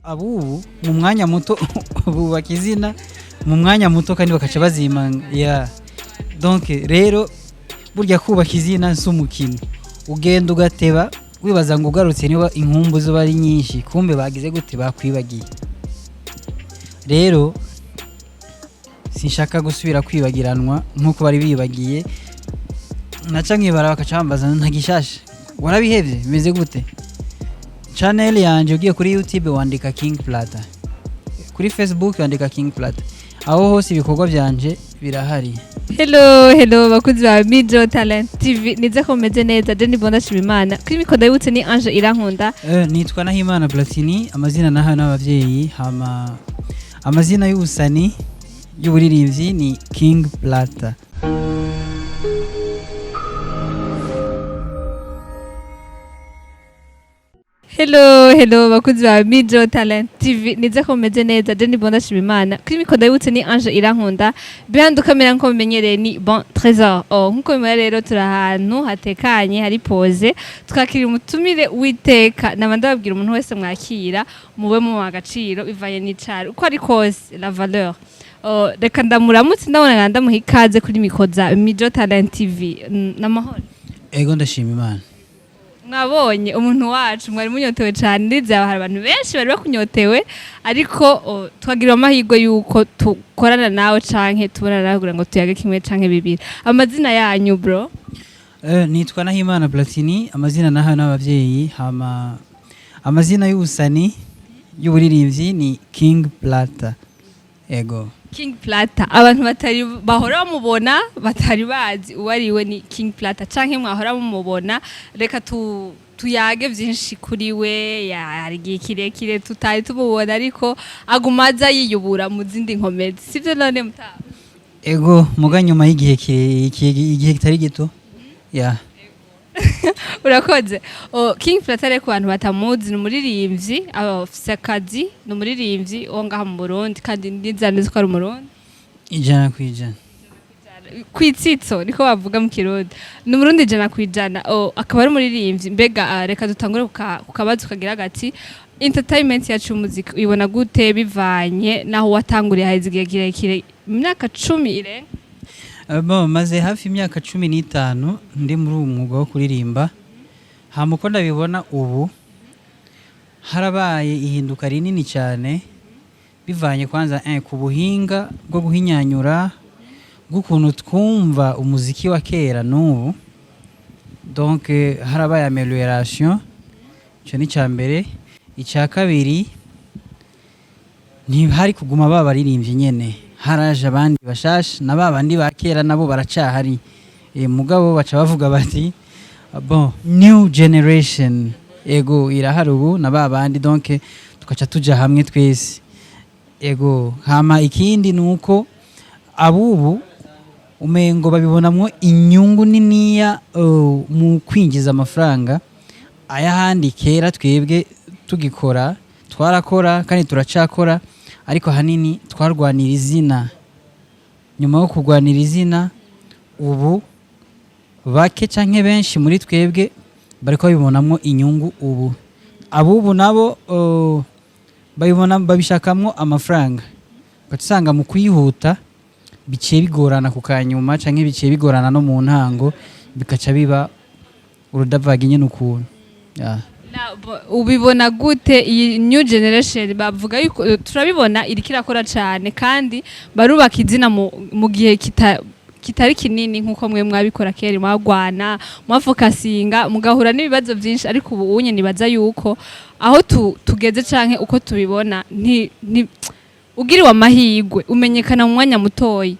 Abubu mu mwanya muto bubaka izina mu mwanya muto kandi bakaca bazimanga. Yeah. Donc rero burya kubaka izina si umukino, ugenda ugateba wibaza ngo ugarutse niba inkumbu zoba ari nyinshi, kumbe bagize gute, bakwibagiye. Rero sinshaka gusubira kwibagiranwa nk'uko bari bibagiye. Naca nkibara bakaca bambaza: "Ntagishasha, warabihevye, bimeze gute?" Channel yanje, ugiye kuri YouTube wandika King Plata, kuri Facebook wandika King Plata, aho hose ibikorwa byanje birahari. Hello, hello bakunzi ba Mijo Talent TV, nize ko mumeze neza. Je ndibona ndashima Imana. Kuri micro ndabibutse ni Ange Irankunda. Nitwa Nahimana Platini, amazina nahawe n'abavyeyi. Hama amazina y'ubusani, y'uburirimbyi ni King Plata. Hello, hello bakunzi ba Mijo Talent TV, nize ko mumeze neza. Je ndibona ndashima Imana. Kuri micro ndabibutse ni Ange Irankunda. Behind camera nko mumenyereye ni Bon Trésor. Oh, nkuko mubibona rero turi ahantu hatekanye, hari pose, twakira umutumire witeka. Naba ndababwira, umuntu wese mwakira mube mu agaciro bivanye n'icari uko ari kose, la valeur. Oh, reka ndamuramutse, ndabona ndamuha ikaze kuri micro za Mijo Talent TV. Namahoro? Ego, ndashima Imana. Mwabonye umuntu wacu mwari munyotewe cyane. Ndizera hari abantu benshi bari bakunyotewe, ariko twagira amahirwe yuko tukorana nawe canke tubonana nawe kugira ngo tuyage kimwe canke bibiri. Amazina yanyu, bro? Nitwa Nahimana Platini, amazina nahawe n'abavyeyi. Hama amazina y'ubusani, y'uburirimbyi ni King Plata. Ego. King Plata, abantu batari bahora bamubona batari bazi uwo ari we, ni King Plata canke mwahora mumubona. Reka tuyage vyinshi kuri we. Hari igihe kirekire tutari tumubona, ariko aguma aza yiyubura mu zindi nkomezi, sivyo none mutaba? Ego, muga nyuma y'igihe igihe kitari gito, yeah. Urakoze. King Plata rero, ku bantu batamuzi, ni umuririmbyi afise akazi, ni umuririmbyi wo ngaha mu Burundi, kandi ndizera neza ko ari Umurundi. 100%. Kwitsitso niko bavuga mu Kirundi, ni Umurundi 100%. Akaba ari umuririmbyi. Mbega reka dutangure ku kabazo kagira gati: entertainment yacu y'umuziki uyibona gute, bivanye naho watanguriye, haheze igihe kirekire, imyaka 10 irenga? Bon, maze hafi imyaka 15 ndi muri uwo mwuga wo kuririmba. Hama uko ndabibona ubu, harabaye ihinduka rinini cyane, bivanye kwanza ku buhinga bwo guhinyanyura bw'ukuntu twumva umuziki wa kera n'ubu. Donc harabaye amélioration, icyo ni icya mbere. Icya kabiri, ntihari kuguma ba baririmbyi nyene, haraje abandi bashasha, na ba bandi ba kera nabo baracahari. Mugabo baca bavuga bati: "Bon, new generation ego irahari ubu na ba bandi." Donc tukaca tuja hamwe twese. Ego, hama ikindi ni uko abubu umengo babibonamwo inyungu niniya mu kwinjiza amafaranga. Ayahandi kera twebwe tugikora, twarakora kandi turacakora, ariko ahanini twarwanira izina. Nyuma yo kurwanira izina, ubu bake canke benshi muri twebwe bariko babibonamwo inyungu. Ubu abubu nabo babibona, babishakamwo amafaranga, ugaca usanga mu kwihuta biciye bigorana ku kanyuma, canke biciye bigorana no mu ntango, bikaca biba urudavagi nyene ukuntu, yeah. Ubibona gute iyi new generation? Bavuga yuko turabibona iriko irakora cane, kandi barubaka izina mu gihe kitari kinini nkuko mwe mwabikora kera, mwagwana, mwafokasinga, mugahura n'ibibazo byinshi. Ariko ubu unye nibaza yuko aho tugeze canke uko tubibona, nti ugiriwe amahirwe umenyekana mu mwanya mutoyi,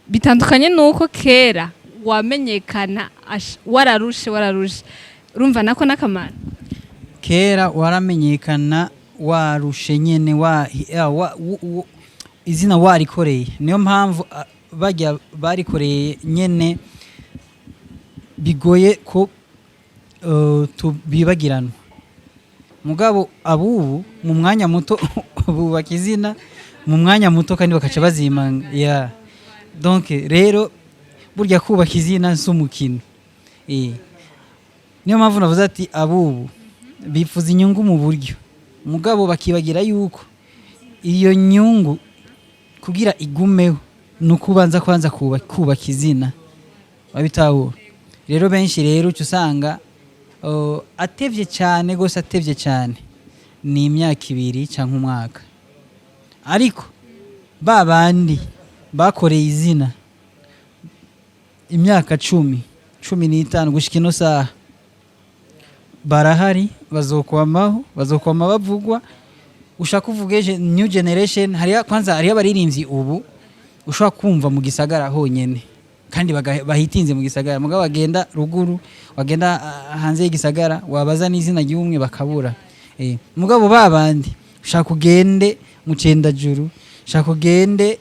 bitandukanye nuko kera wamenyekana wararushe wararushe. Urumva nako n'akamaro. Kera waramenyekana warushe nyene, wa, ya, wa, izina warikoreye. Niyo mpamvu bajya barikoreye nyene bigoye ko bibagiranwa. Mugabo abubu mu mwanya muto bubaka izina mu mwanya muto kandi bakaca bazimanga. Yeah. Donc rero burya kubaka izina si umukino. Niyo mpamvu navuze ati abubu bifuza inyungu mu buryo. Mugabo bakibagira yuko iyo nyungu kugira igumeho ni uko ubanza kwanza kubaka izina. Wabitahura rero, benshi rero uca usanga atevye cyane gose, atevye cyane ni imyaka 2 cyangwa umwaka, ariko ba bandi bakoreye izina imyaka 10, 15 gushika ino saha barahari, bazokwamaho, bazokwama bavugwa. Ushaka uvuge new generation, hariya kwanza hariyo abaririmbyi ubu ushobora kumva mu gisagara honyene kandi bahitinze mu gisagara, mugabo bagenda ruguru, wagenda hanze y'igisagara, wabaza n'izina ry'umwe bakabura. Mugabo babandi ushaka ugende mu Cendajuru, ushaka ugende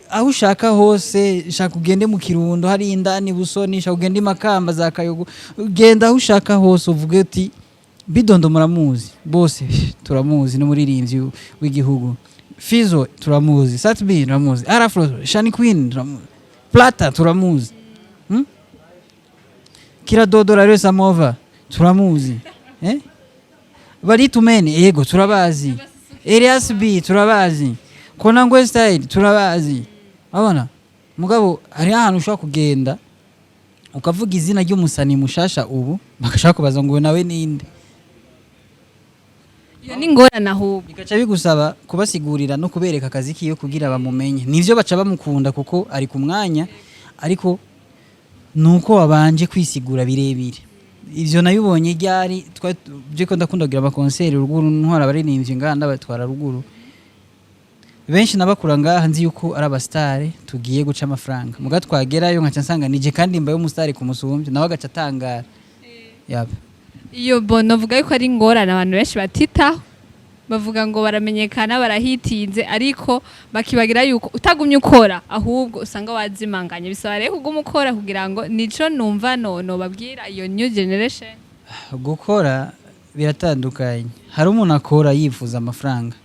aho ushaka hose, shaka ugende mu Kirundo hari indani Busoni, shaka ugende i Makamba za Kayogo, genda aho ushaka hose uvuge uti Bidondo muramuzi, bose turamuzi, n'umuririmbyi w'igihugu. Fizo turamuzi, Sat-B turamuzi, Arafro, Shani Queen turamuzi, Plata turamuzi, Kiradodora rero Samova turamuzi, eh? Baritumene yego turabazi, Elias B turabazi, Konangwe Style turabazi. Abona mugabo hari ahantu ushobora kugenda ukavuga izina ry'umusani mushasha ubu, bagashaka kubaza ngo nawe ninde. Iyo ni ingorane ahubwo. Bigaca bigusaba kubasigurira no kubereka akazi kiwe kugira bamumenye. Nivyo baca bamukunda kuko ari ku mwanya, ariko nuko wabanje kwisigura birebire. Ivyo nabibonye ryari? Twari ndakunda kugira ama concert ruguru, ntwara abaririmbyi nganda batwara ruguru. Benshi nabakura ngaha nzi yuko ari aba star, tugiye guca amafaranga, muga twagerayo nkaca nsanga nije kandi mbaye umu star kumusumbya, nawe agaca atangara. Yaba. Iyo bono vuga yuko ari ingorane abantu benshi batitaho, bavuga ngo baramenyekana, barahitinze, ariko bakibagira yuko utagumye ukora ahubwo usanga wazimanganye. Bisaba rero kuguma ukora kugira ngo nico numva no nobabwira iyo new generation. Gukora biratandukanye. Hari umuntu akora yifuza amafaranga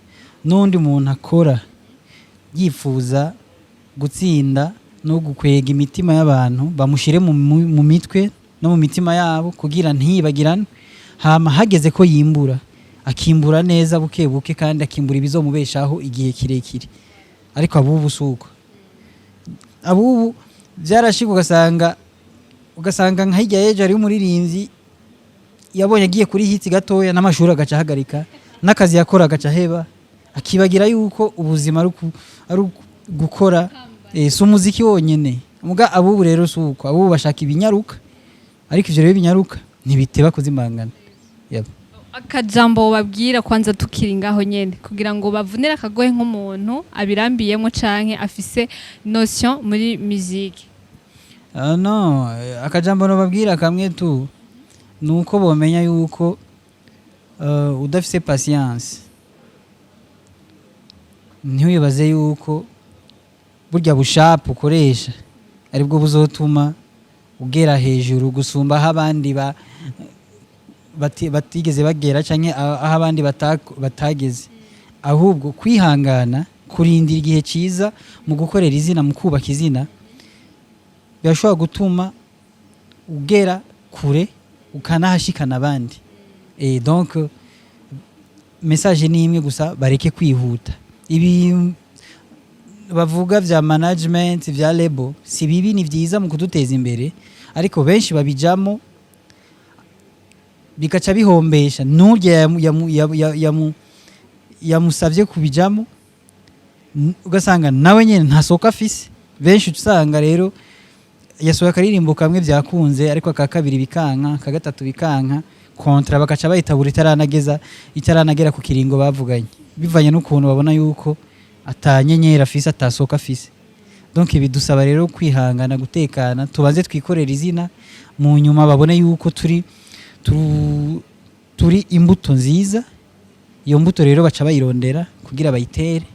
n'undi muntu akora yifuza gutsinda no gukwega imitima y'abantu, bamushyire mu mitwe no mu mitima yabo kugira ntiyibagirane. Hama hageze ko yimbura, akimbura neza buke buke, kandi akimbura ibizomubeshaho igihe kirekire. Ariko abubu si uko. Abubu byarashika ugasanga nka hirya y'ejo hariho umuririmbyi yabonye agiye kuri hit gatoya, n'amashuri agaca ahagarika, n'akazi yakora agaca aheba, akibagira yuko ubuzima ari gukora, si umuziki wonyene. Muga abubu rero si uko. Abubu bashaka ibinyaruka, ariko ivyo rero binyaruka ntibiteba kuzimangana. Yep. Akajambo babwira kwanza tukiri ngaho nyene kugira ngo bavunire akagohe nk'umuntu abirambiyemo canke afise notion muri musique. Ah, no, akajambo nobabwira kamwe tu nuko bomenya yuko udafise patience, ntiwibaze yuko burya bushapu ukoresha aribwo buzotuma ugera hejuru gusumba aho abandi batigeze bagera canke aho abandi batageze. Ahubwo kwihangana, kurindira igihe ciza mu gukorera izina, mu kubaka izina, birashobora gutuma ugera kure ukanahashikana abandi. Donc message ni imwe gusa: bareke kwihuta. Ibi bavuga vya management, vya label, si bibi, ni vyiza mu kuduteza imbere, ariko benshi babijamo bikaca bihombesha n'urya yamusavye kubijamo, ugasanga nawe nyene nta soko afise. Benshi usanga rero yasohoye akaririmbo kamwe vyakunze, ariko aka kabiri bikanka, aka gatatu bikanka, contrat bakaca bayitabura itaranagera ku kiringo bavuganye, bivanye n'ukuntu babona yuko atanyenyeri afise, atasoka afise. Donc bidusaba rero kwihangana, gutekana, tubanze twikorera izina, mu nyuma babone yuko turi imbuto nziza. Iyo mbuto rero baca bayirondera kugira bayitere,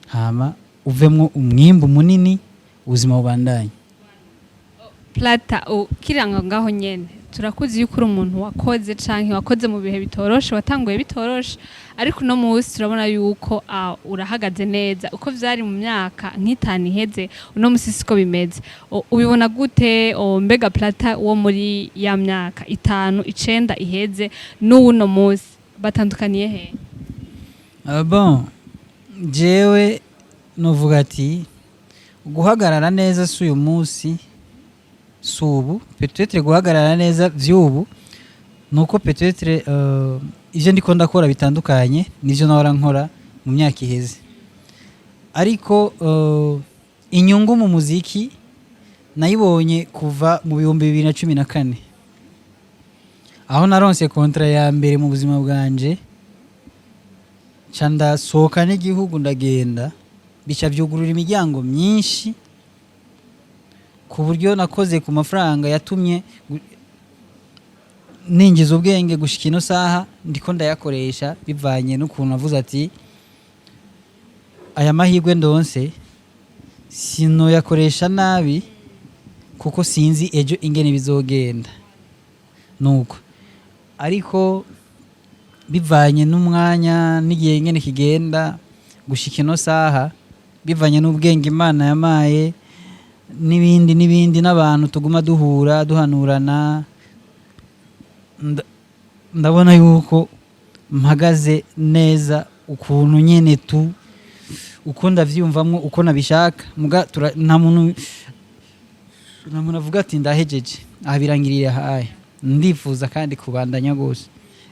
hama uvemwo umwimbu munini, ubuzima bubandanye. Plata ukiranga ngaho nyene. Turakuzi yuko uri umuntu wakoze canke wakoze mu bihe bitoroshe, watanguye bitoroshe, ariko uno munsi turabona yuko urahagaze neza. Uko vyari mu myaka nk'itanu iheze, uno munsi siko bimeze. Ubibona gute? Mbega Plata wo muri ya myaka 5, 9 iheze n'uwuno munsi batandukaniye he? Bon, jewe novuga ati guhagarara neza si uyu munsi, si ubu. Peut-être guhagarara neza vy'ubu nuko peut-être ivyo ndiko ndakora bitandukanye nivyo nahora nkora mu myaka iheze, ariko inyungu mu muziki nayibonye kuva mu 2014, aho naronse contrat ya mbere mu buzima bwanje, ca ndasohoka n'igihugu ndagenda, bica vyugurura imiryango myinshi, ku buryo nakoze ku mafaranga yatumye ninjiza ubwenge gushika ino saha ndiko ndayakoresha, bivanye n'ukuntu navuze ati aya mahirwe ndonse sinoyakoresha nabi, kuko sinzi ejo ingene bizogenda. Nuko ariko bivanye n'umwanya n'igihe ingene kigenda gushika ino saha, bivanye n'ubwenge Imana yamaye n'ibindi n'ibindi, n'abantu tuguma duhura duhanurana, ndabona yuko mpagaze neza ukuntu nyene tu uko ndavyiyumvamwo, uko nabishaka. Muga nta muntu avuga ati ndahejeje aha, birangiriye ahaye. Ndifuza kandi kubandanya gose,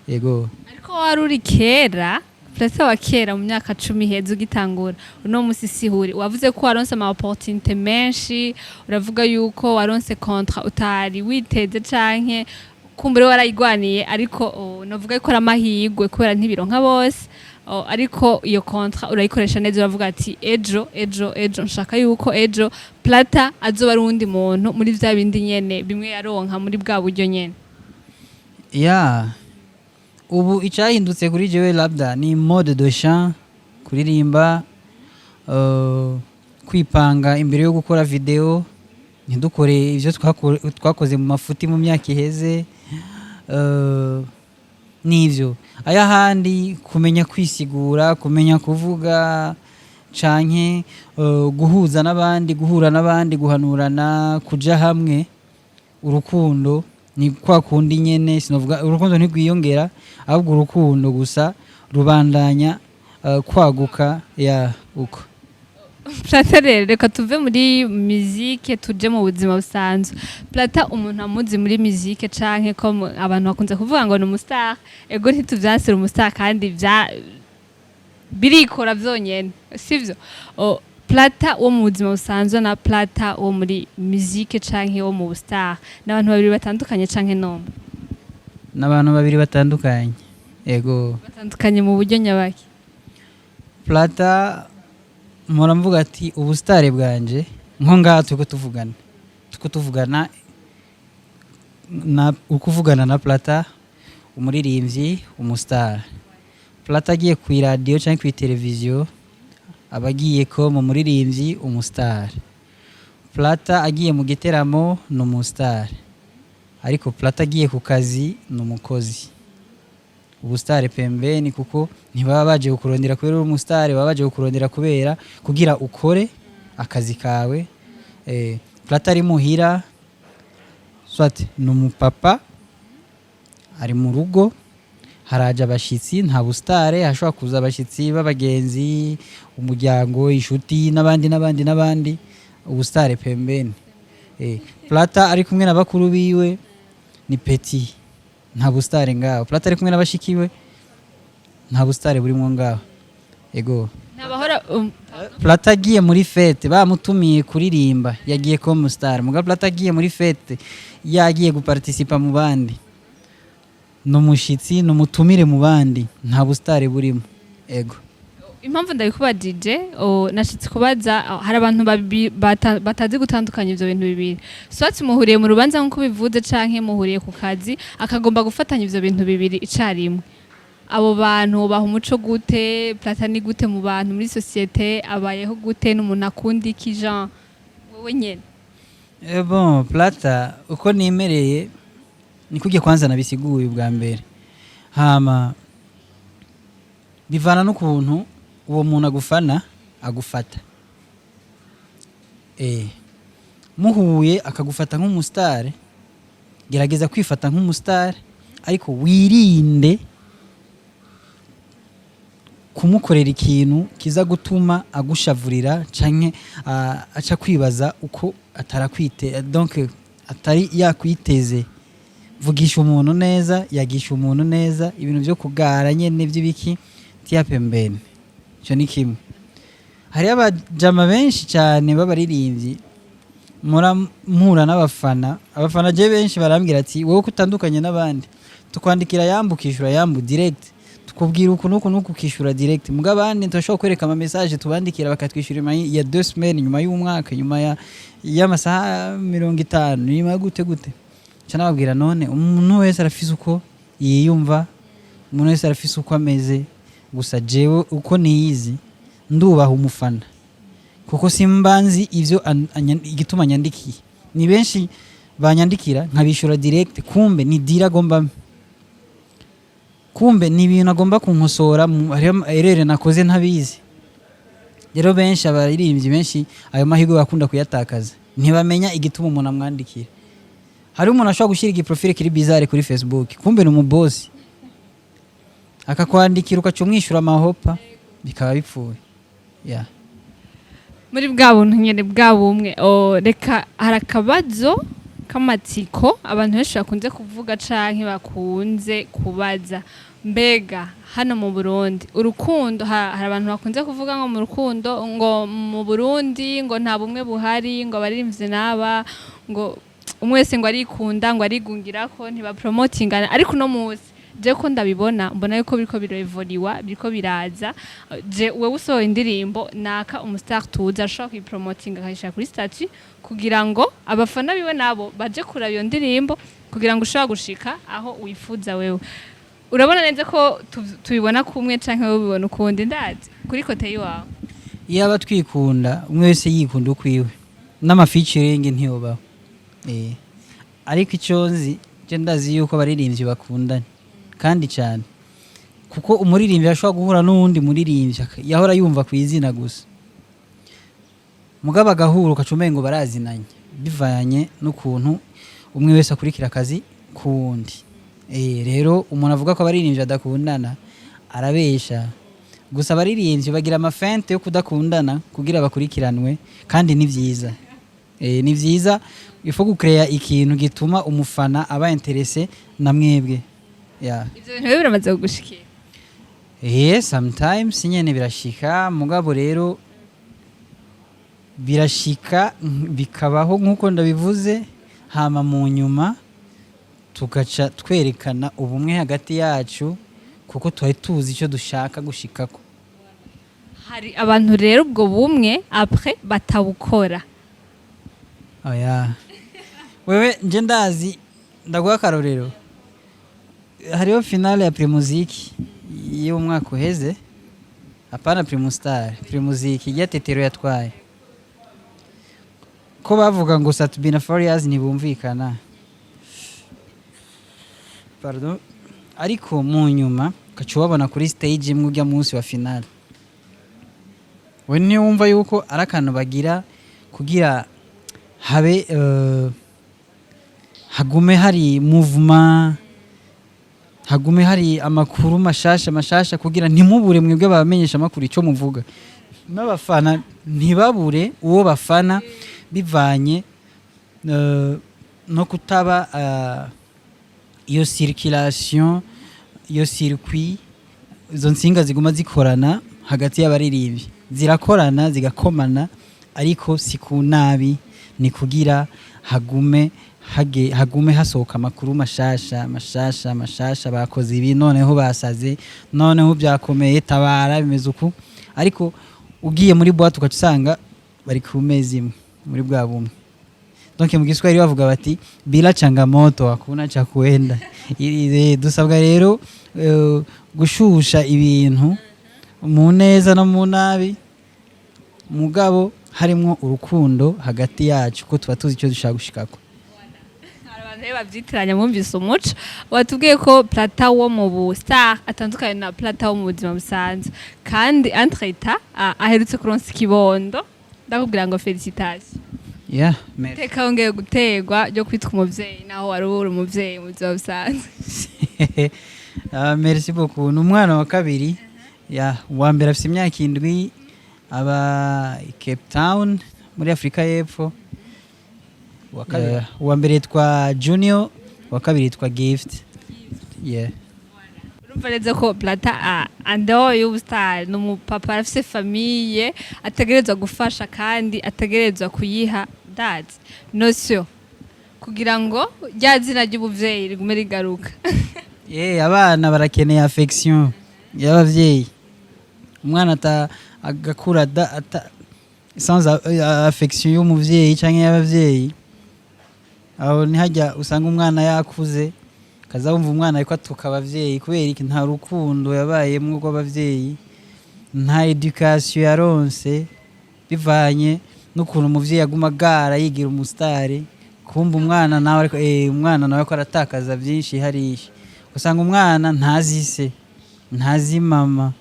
yego. Ariko wari uri kera, Plata wa kera mu myaka 10 iheze ugitangura, uno musi sihuri. Wavuze ko waronse ama opportunité menshi, uravuga yuko waronse contrat utari witeze canke kumbure warayigwaniye, ariko novuga ko ari amahirwe kubera ntibironka bose. Ariko iyo contrat urayikoresha neza, uravuga ati ejo, ejo, ejo nshaka yuko ejo Plata azoba ari uwundi muntu muri vya bindi nyene bimwe yaronka muri bwa buryo nyene. Ya, ubu icyahindutse kuri jewe labda ni mode de chant, kuririmba, kwipanga imbere yo gukora video, ntidukore ibyo twakoze mu mafuti mu myaka iheze, n'ivyo ayahandi, kumenya kwisigura, kumenya kuvuga, canke guhuza n'abandi, guhura n'abandi, guhanurana, kuja hamwe. Urukundo ni kwa kundi nyene, sinovuga urukundo ntigwiyongera, ahubwo urukundo gusa rubandanya kwaguka, ya uko. Plata rero, reka tuve muri musique tuje mu buzima busanzwe. Plata umuntu amuzi muri musique canke ko abantu bakunze kuvuga ngo ni umustar. Ego, ntituvyasira umustar kandi vya birikora vyonyene, sivyo? Plata wo mu buzima busanzwe na Plata wo muri musique canke wo mu bustar ni abantu babiri batandukanye canke nomwe? N'abantu babiri batandukanye, ego. Batandukanye mu buryo nyabaki? Plata mpora mvuga ati ubusitari bwanje nko ngaha turiko tuvugana na ukuvugana na Plata umuririmbyi, umustar. Plata agiye ku iradiyo cyangwa ku televiziyo aba agiye ko mu muririmbyi, umustar. Plata agiye mu giteramo ni umustar, ariko Plata agiye ku kazi ni umukozi. Ubusitari pembeni, kuko ntibaba baje kukurondera kubera uri umusitari, baba baje kukurondera kubera kugira ukore akazi kawe. Plata ari muhira, soit ni umupapa ari mu rugo, haraje abashitsi, nta busitare. Hashobora kuza abashitsi b'abagenzi, umuryango, inshuti n'abandi n'abandi n'abandi, ubusitare pembeni. Plata ari kumwe na bakuru biwe ni petit, nta busitare ngaho. Plata ari kumwe n'abashiki we, nta busitare burimwo ngaho, ego. Ntabahora Plata agiye muri fête bamutumiye kuririmba, yagiye kuba umusitari. Muga Plata agiye muri fête yagiye guparticipa mu bandi, ni umushitsi, ni umutumire mu bandi, nta busitari burimo, ego. Impamvu ndabikubajije, nashitse kubaza, hari abantu batazi gutandukanya ivyo bintu bibiri. Soit muhuriye mu rubanza nk'uko bivuze, canke muhuriye ku kazi, akagomba gufatanya ivyo bintu bibiri icarimwe. Abo bantu baha umuco gute? Plata ni gute mu bantu, muri société abayeho gute? N'umuntu akunda iki, Jean wewe nyene? Bon, Plata uko nimereye Ni kujya kwanza nabisiguye ubwa mbere. Hama bivana n'ukuntu uwo muntu agufana agufata. Muhuye akagufata nk'umusitari, gerageza kwifata nk'umusitari, ariko wirinde kumukorera ikintu kiza gutuma agushavurira canke aca kwibaza uko atarakwite, donc atari yakwiteze. Vugisha umuntu neza, yagisha umuntu neza, ibintu byo kugara nyene by'ibiki tia pembeni. Ico ni kimwe. Hariyo abajama benshi cyane b'abaririmbyi mpura n'abafana. Abafana je benshi barambwira ati: "Wowe ko utandukanye n'abandi, tukwandikira yambu ukishura yambu direct, tukubwira uku nuku nuku ukishura direct, muga abandi turashobora kwereka ama message tubandikira bakatwishyura nyuma ya 2 semaines, nyuma y'umwaka, nyuma ya y'amasaha 50, nyuma ya gute gute." Nca nababwira: "None umuntu wese arafise uko yiyumva, umuntu wese arafise uko ameze. Gusa jewe uko niyizi, ndubaha umufana, kuko simbanzi ivyo igituma nyandikiye. Ni benshi banyandikira nkabishura direct, kumbe ni dira agomba, kumbe ni ibintu agomba kunkosora, hariho erreur nakoze ntabizi." Rero benshi, abaririmbyi benshi, ayo mahirwe bakunda kuyatakaza, ntibamenya igituma umuntu amwandikira. Hariho umuntu ashobora gushyira igiprofile kiri bizarre kuri Facebook, kumbe ni umubosi, akakwandikira ukaca umwishyura amahopa, bikaba bipfuye, yeah. Muri bwa buntu nyene, bwa bumwe. Oh, reka, hari akabazo k'amatsiko abantu benshi bakunze kuvuga canke bakunze kubaza: mbega hano mu Burundi urukundo, hari abantu bakunze kuvuga ngo mu rukundo, ngo mu Burundi ngo nta bumwe buhari, ngo abaririmbyi n'aba, ngo umwe wese ngo arikunda, ngo arigungirako, ntibapromotingana. Ariko uno munsi je ko ndabibona, mbona yuko biriko birevoliwa, biriko biraza. Je wewe usohoye indirimbo, naka umustar tuzi ashobora kuyipromotinga, akayishira kuri statut kugira ngo abafana biwe nabo baje kuraba iyo ndirimbo, kugira ngo ushobora gushika aho wifuza. Wewe urabona neza ko tubibona kumwe, canke wewe ubibona ukundi? Ndazi kuri côté yiwawe. Iyaba twikunda, umwe wese yikunda ukwiwe, n'ama featuring ntiyobaho. Ariko icyo nzi je, ndazi yuko abaririmbyi bakundana kandi cyane, kuko umuririmbyi ashobora guhura n'uwundi muririmbyi yahora yumva ku izina gusa, mugabo agahura ugaca umengo barazinanye, bivanye n'ukuntu umwe wese akurikira akazi k'uwundi. Rero umuntu avuga ko abaririmbyi badakundana arabesha. Gusa abaririmbyi bagira amafente yo kudakundana kugira bakurikiranwe, kandi ni vyiza. Ni vyiza, ifo gucrea ikintu gituma umufana aba intéressé na mwebwe, yeah. Ivyo bintu rero biramaze kugushikira? Sometimes nyene birashika, mugabo rero birashika, bikabaho nk'uko ndabivuze, hama mu nyuma tugaca twerekana ubumwe hagati yacu, kuko twari tuzi icyo dushaka gushikako. Hari abantu rero ubwo bumwe après batabukora. Oya, wewe nje ndazi, ndaguha akarorero. Hariho finale ya Primusic y'umwaka uheze, hapana Primustar, Primusic ijya Tetero yatwaye, ko bavuga ngo Sat-B na Farious ntibumvikana, pardon, ariko mu nyuma ugaca ubabona kuri stage imwe ujya munsi wa finale. We ntiwumva yuko ari akantu bagira kugira habe hagume hari movement, hagume hari amakuru mashasha mashasha, kugira ntimubure mwebwe abamenyesha amakuru icyo muvuga, n'abafana ntibabure uwo bafana, bivanye no kutaba iyo circulation, iyo circuit, izo nsinga ziguma zikorana hagati y'abaririmbyi, zirakorana zigakomana, ariko si ku nabi, ni kugira hagume hasohoka amakuru mashasha mashasha mashasha: bakoze ibi, noneho basaze, noneho byakomeye, tabara, bimeze uku. Ariko ugiye muri boîte ugaca usanga bari ku meza imwe muri bwa bumwe. Donc mu Giswahili bavuga bati: "Bila changamoto hakuna cha kuenda." Dusabwa rero gushusha ibintu mu neza no mu nabi, mugabo harimwo urukundo hagati yacu, ko tuba tuzi icyo dushaka gushikako. Hari abantu Abantu rero bavyitiranya, mwumvise umuco. Watubwiye ko Plata wo mu bu star atandukanye na Plata wo mu buzima busanzwe, kandi entre-temps aherutse kuronsa ikibondo. Ndakubwira ngo félicitations. Yeah, merci. Teka wongeye guterwa ryo kwitwa umuvyeyi, naho wari uri umuvyeyi mu buzima busanzwe. Ah, merci beaucoup. Ni umwana wa kabiri ya, uwa mbere afite imyaka 7, aba i Cape Town muri Afurika y'Epfo. Uwa kabiri, uwa mbere yitwa Junior, uwa kabiri yitwa Gift, yeah. Urumva neza ko Plata andeho y'ubu star ni umupapa, arafise famille ategerezwa gufasha kandi ategerezwa kuyiha dazi notion kugira ngo rya zina ry'ubuvyeyi rigume rigaruka. Yeah, abana barakeneye affection y'abavyeyi. Umwana ata agakura ata sans affection y'umuvyeyi canke y'abavyeyi, aho ntihajya usanga umwana yakuze kaza wumva umwana ariko atuka abavyeyi. Kubera iki? Nta rukundo yabayemwo rw'abavyeyi, nta éducation yaronse, bivanye n'ukuntu umuvyeyi aguma agara yigira umusitari. Kumva umwana nawe ariko umwana nawe ko aratakaza byinshi hariya, usanga umwana ntazi se, ntazi mama,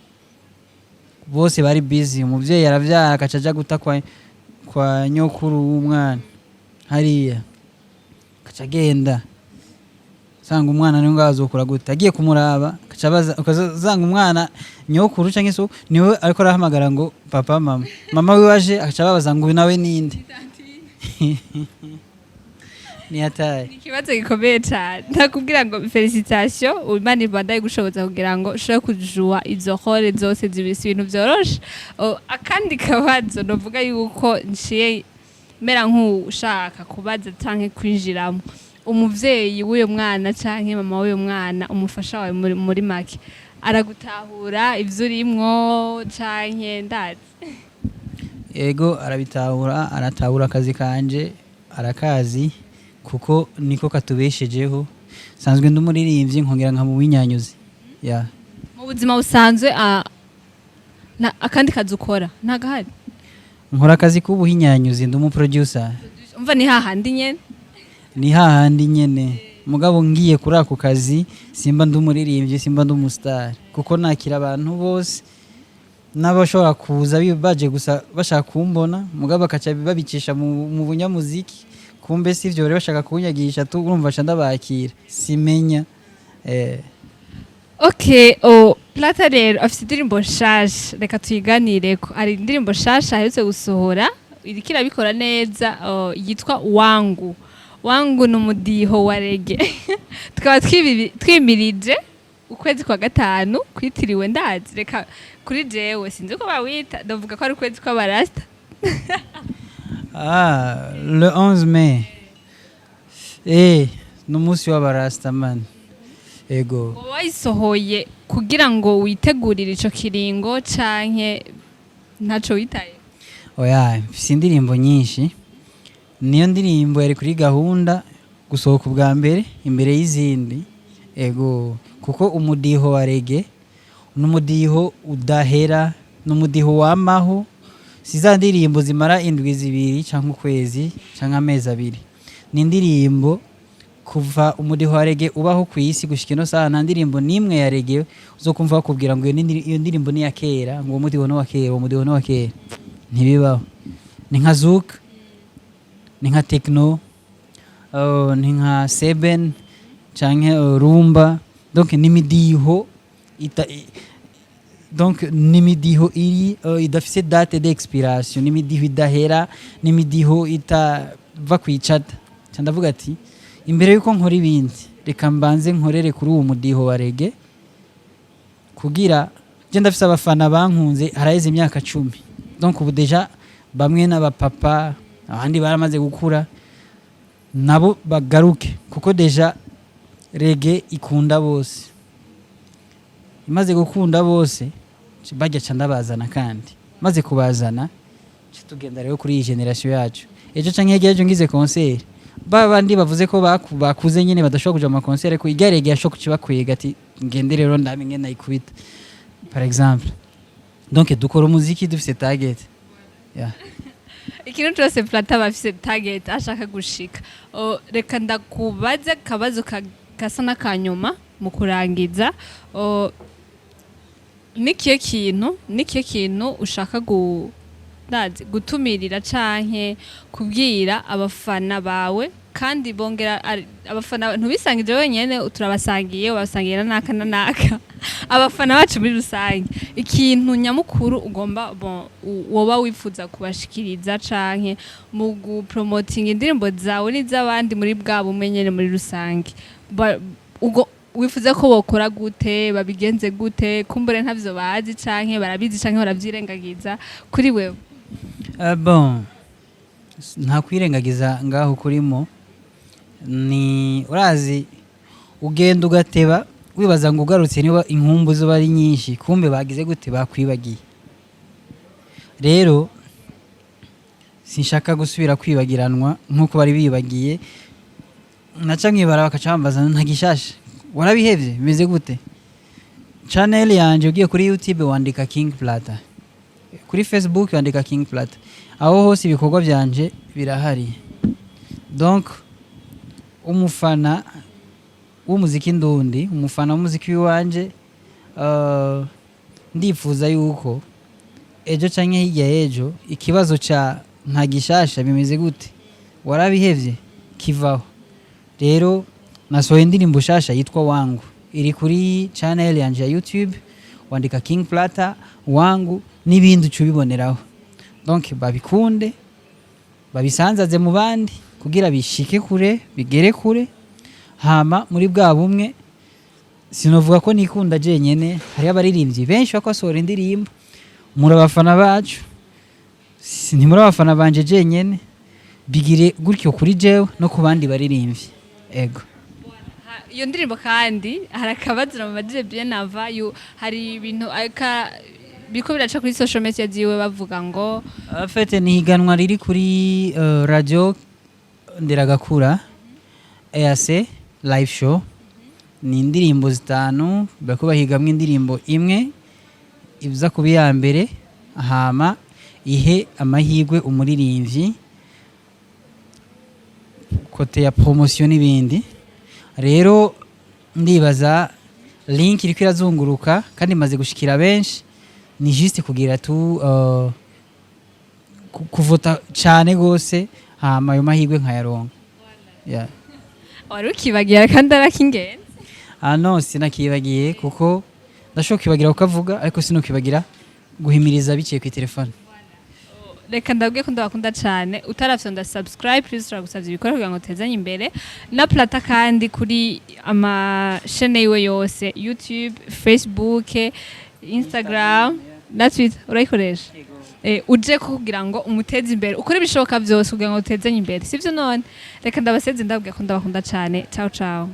bose bari busy. Umuvyeyi aravyara akaca aja guta kwa nyokuru w'umwana hariya, akaca agenda. Usanga umwana niwe ngaho azokura gute? Agiye kumuraba akaca abaza, ukazanga umwana nyokuru canke so niwe ariko arahamagara ngo papa, mama. Mama wiwe aje akaca ababaza ngo uyu nawe ninde? Ni hatari. Ni ikibazo gikomeye cyane. Ndakubwira ngo félicitations, Imana ibandanye gushoboza kugira ngo ushobore kujua izo rôles zose zibisi, ibintu vyoroshe. Akandi kabazo novuga yuko nciye mera nk'ushaka kubaza canke kwinjiramo: umuvyeyi w'uyo mwana canke mama w'uyo mwana, umufasha wawe muri make, aragutahura ivyo urimwo canke ndazi? Ego, arabitahura, aratahura akazi kanje, arakazi kuko niko katubeshejeho. Sanzwe ndi umuririmbyi, nkongera nka mu winyanyuzi ya. Mu buzima busanzwe na akandi kazi ukora ntagahari? Nkora akazi k'ubuhinyanyuzi, ndi umuproducer. Umva, ni hahandi nyene. Ni hahandi nyene, mugabo ngiye kuri ako kazi simba ndi umuririmbyi, simba ndi umustar, kuko nakira abantu bose n'abashobora kuza baje gusa bashaka kumbona, mugabo bakaca babicisha mu bunyamuziki, kumbe si ivyo bari bashaka kunyagisha tu. Urumva ca ndabakira, simenya. Okay, o Plata rero afite indirimbo nshasha, reka tuyiganireko. Hari indirimbo nshasha aherutse gusohora, iriko irabikora neza, yitwa Wangu. Wangu ni umudiho wa reggae. Tukaba twimirije ukwezi kwa gatanu kwitiriwe, ndazi, reka kuri jewe sinzi uko bawita, ndavuga ko ari ukwezi kw'abarasta. Ah, le 11 mai, ni umunsi w'abarastaman, ego. Wowe wayisohoye kugira ngo witegurire ico kiringo canke ntaco witaye? Oya, mfise indirimbo nyinshi. Niyo ndirimbo yari kuri gahunda gusohoka ubwa mbere imbere y'izindi, ego, kuko umudiho wa reggae ni umudiho udahera, ni umudiho wamaho. Si za ndirimbo zimara indwi 2 cyangwa ukwezi cyangwa amezi 2. Ni indirimbo kuva umudiho wa reggae ubaho ku isi gushika ino saha, nta ndirimbo n'imwe ya reggae uzokumva bakubwira ngo iyo ndirimbo ni iya kera, ngo uwo mudiho ni uwa kera, uwo mudiho ni uwa kera. Ntibibaho. Ni nka zouk, ni nka techno, ni nka seben canke rumba. Donc ni imidiho donc ni imidiho iri idafise date d'expiration, ni imidiho idahera, ni imidiho itava kwicata. Ca ndavuga ati imbere yuko nkora ibindi, reka mbanze nkorere kuri uwo mudiho wa reggae, kugira je ndafise abafana bankunze haraheze imyaka 10. Donc ubu déjà bamwe n'abapapa, abandi baramaze gukura, nabo bagaruke, kuko déjà reggae ikunda bose. Imaze gukunda bose, bajya ca ndabazana, kandi maze kubazana ca tugenda rero kuri iyi génération yacu. Ejo canke hirya y'ejo ngize concert, ba bandi bavuze ko bakuze nyene badashobora kuja mu ma concert, ariko irya reggae yashobora kucibakwega ati ngende rero ndabe ingene nayikubita, par exemple. Donc dukora umuziki dufise target, yeah. Ikintu cyose Plata aba afise target ashaka gushika. O, reka ndakubaze akabazo gasa n'akanyuma mu kurangiza. O, nikihe kintu ushaka ndazi gutumirira canke kubwira abafana bawe, kandi bongera abafana ntubisangije wenyene, turabasangiye, ubasangiye na naka na naka, abafana bacu muri rusange, ikintu nyamukuru ugomba, bon, woba wifuza kubashikiriza canke mu gupromotinga indirimbo zawe n'iz'abandi muri bwa bumwe nyene muri rusange, ugo wifuza ko bokora gute, babigenze gute? Kumbure ntavyo bazi canke barabizi canke baravyirengagiza kuri wewe. Bon, nta kwirengagiza ngaho kurimo. Ni urazi ugenda ugateba wibaza ngo ugarutse niba inkumbu zoba ari nyinshi, kumbe bagize gute, bakwibagiye. Rero sinshaka gusubira kwibagiranwa nk'uko bari bibagiye. Naca mwibara bakaca bambaza: "Nta gishasha, warabihevye, bimeze gute?" Channel yanje, ugiye kuri YouTube wandika King Plata, kuri Facebook wandika King Plata, aho hose ibikorwa byanje birahari. Donc umufana w'umuziki ndundi, umufana w'umuziki w'iwanje, ndifuza yuko ejo canke hirya y'ejo ikibazo ca "nta gishasha, bimeze gute, warabihevye" kivaho. Rero nasohoye indirimbo shasha yitwa "Wangu", iri kuri channel yanje ya YouTube. Wandika King Plata "Wangu" n'ibindi uca ubiboneraho. Donc babikunde, babisanzaze mu bandi kugira bishike kure, bigere kure. Hama muri bwa bumwe, sinovuga ko nikunda jenyene, hariho abaririmbyi benshi bakosohora indirimbo. Muri abafana bacu, ntimuri abafana banje jenyene. Bigire gutyo kuri jewe no ku bandi baririmbyi, ego. Iyo ndirimbo kandi hari akabazo namubajije bien avant hari ibintu aka biriko biraca kuri social media ziwe bavuga ngo En fait, ni higanwa riri kuri radio Nderagakura EAC live show. Ni indirimbo zitanu, bariko bahigamwo indirimbo imwe iza kuba iya mbere, hama ihe amahirwe umuririmbyi côté ya promotion n'ibindi. Rero ndibaza link iriko irazunguruka kandi imaze gushikira benshi. Ni juste kugira tu kuvota cane gose, hama ayo mahirwe nkayaronka, yeah. Wari ukibagira kandi arakingenzi. Ah non, sinakibagiye, kuko ndashobora kwibagira kukavuga, ariko sinokwibagira guhimiriza biciye ku telefone. Reka ndabwiye ko ndabakunda cyane. Utarafyonda subscribe, please, turagusavye ibikora kugira ngo tezanye imbere na Plata, kandi kuri ama chaîne yiwe yose, YouTube, Facebook, Instagram na Twitter urayikoresha. Uje ko kugira ngo umuteze imbere, ukore ibishoboka byose kugira ngo utezanye imbere, sivyo? None reka ndabaseze, ndabwiye ko ndabakunda cyane. Ciao ciao.